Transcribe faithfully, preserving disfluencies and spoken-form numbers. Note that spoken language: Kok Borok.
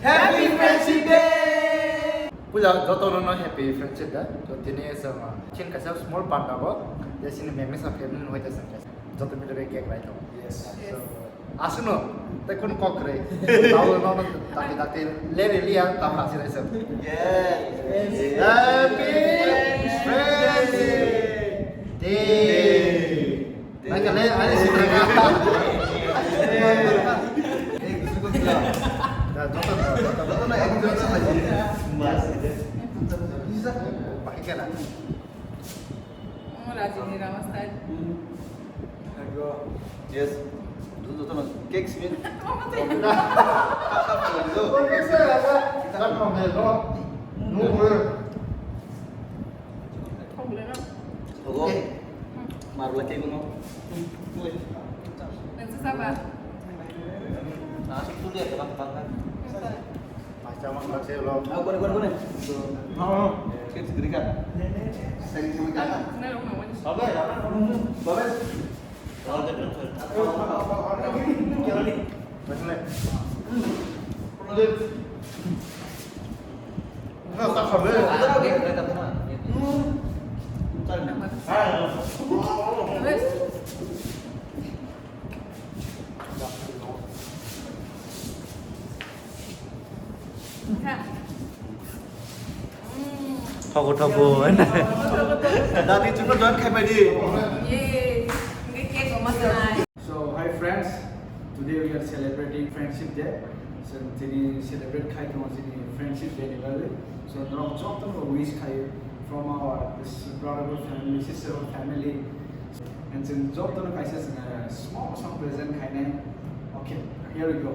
Happy Friendship Day! Puila joto no happy friendship day. To tini sama chin kaisa small panda bo. Je sini meme sa family no hoita sa. Joto mile ke cake rai to. Yes. So, asuno, te kun kok re. Tawo no no taki taki le re liya tam asi rai sa. Yes. Happy Friendship Day. Nang kale, ani si mereka. Eh, gusto ko sila. Da, joto, joto, joto na, ek joto na. Mas. Pakai kana? Mo rajini rama style. Yes. Joto, joto na. Cake sini. Mama teh. Kita kan mau hello. Nunggu. Ogo. Marla ke guno. Nang sa saba. Ah, tu dia teman teman. Macam apa sih lo? Ah, kone kone kone. Mau. Cake sendiri kan? Sering sendiri kan? Nang nang nang. Babe. Babe. Thogo thogo. Dati chukno join khai pai di. Ye, nge cake o ma sanai. So, hi friends, today we are celebrating Friendship Day. So, tini celebrate khai tongo chini Friendship Day ni bagwi. So, norok jotono wish khai from our this brotherhood family, sisterhood family. And chwng jotono kaisa chwng, uh, small small present khainai. Okay, here we go.